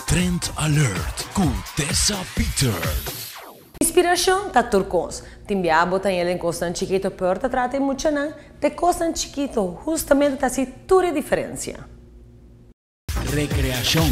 Trend Alert ku Tessa Peters. Inspirashon ta tur kos. Tin bia bo ta yel den kosnan chikito peor ta trata e muchanan te kosnan chikito hustamente ta hasi tur e diferensia. Rekreashon.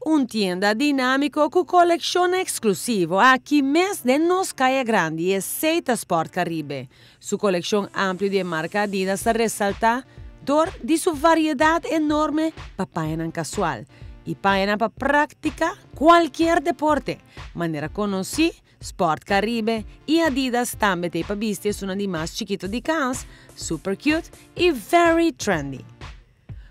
Un tienda dinámiko ku kolekshonnan eksklusivo aki mes den nos Kaya Grandi esei ta Sport Caribe. Su kolekshon amplio di e marka Adidas ta resaltá dor di su variedat enorme pa pañanan kasual i pañanan pa praktiká kualkier deporte. Manera konosí, Sport Caribe i Adidas tambe ta ei pa bisti esunnan di mas chikito di kas, super cute i very trendy.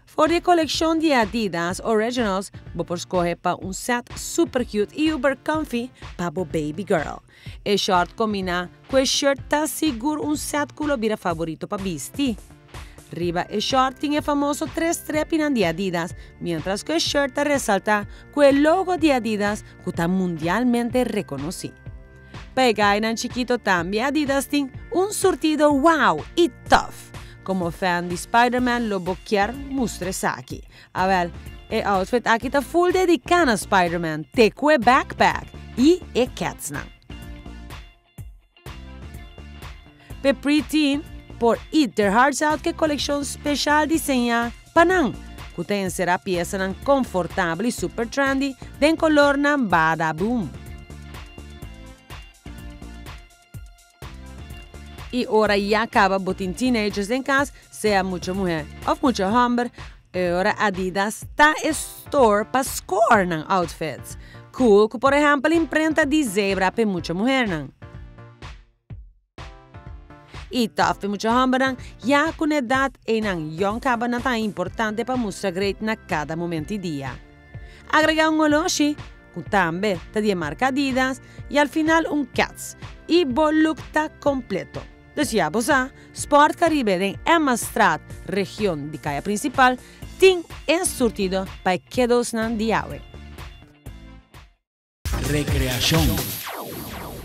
For di e kolekshon di Adidas Originals bo por skohe pa un sèt super cute i uber comfy pa bo baby girl. E short kombiná ku e shirt ta sigur un sèt ku lo bira faborito pa bisti. Riba e short tin e famoso tres strepinan di Adidas, miéntras ku e shirt ta resaltá ku e logo di Adidas ku ta mundialmente rekonosí. Pa e gainan chikito tambe Adidas tin un surtido wow i tough. Komo fan di Spiderman lo bo kier mustra esaki. Awel, e outfit aki ta full dediká na Spiderman, te ku e backpack i e ketsnan. P'e pre-teen por eat their hearts out ku e kolekshon speshal diseñá pa nan, ku ta enserá piesanan konfortabel i super trendy den kolornan badaboom. I ora ya kaba bo tin teenagers den kas, sea mucha muhé òf mucha hòmber, e ora Adidas ta e store pa score nan outfits cool ku por ehèmpel imprenta di zebra p'e mucha muhernan. I tòf p'e mucha hòmbernan, ya ku na edat einan yòn kaba nan ta importante pa mustra great na kada momento di dia. Agregá un oloshi, ku tambe ta di e marka Adidas, i al final un kèts, i bo look ta kompleto. Dus ya bo sa, Sport Caribe den Emmastraat, region di Kaya Prinsipal, tin e surtido pa e kidosnan di awe. Rekreashon.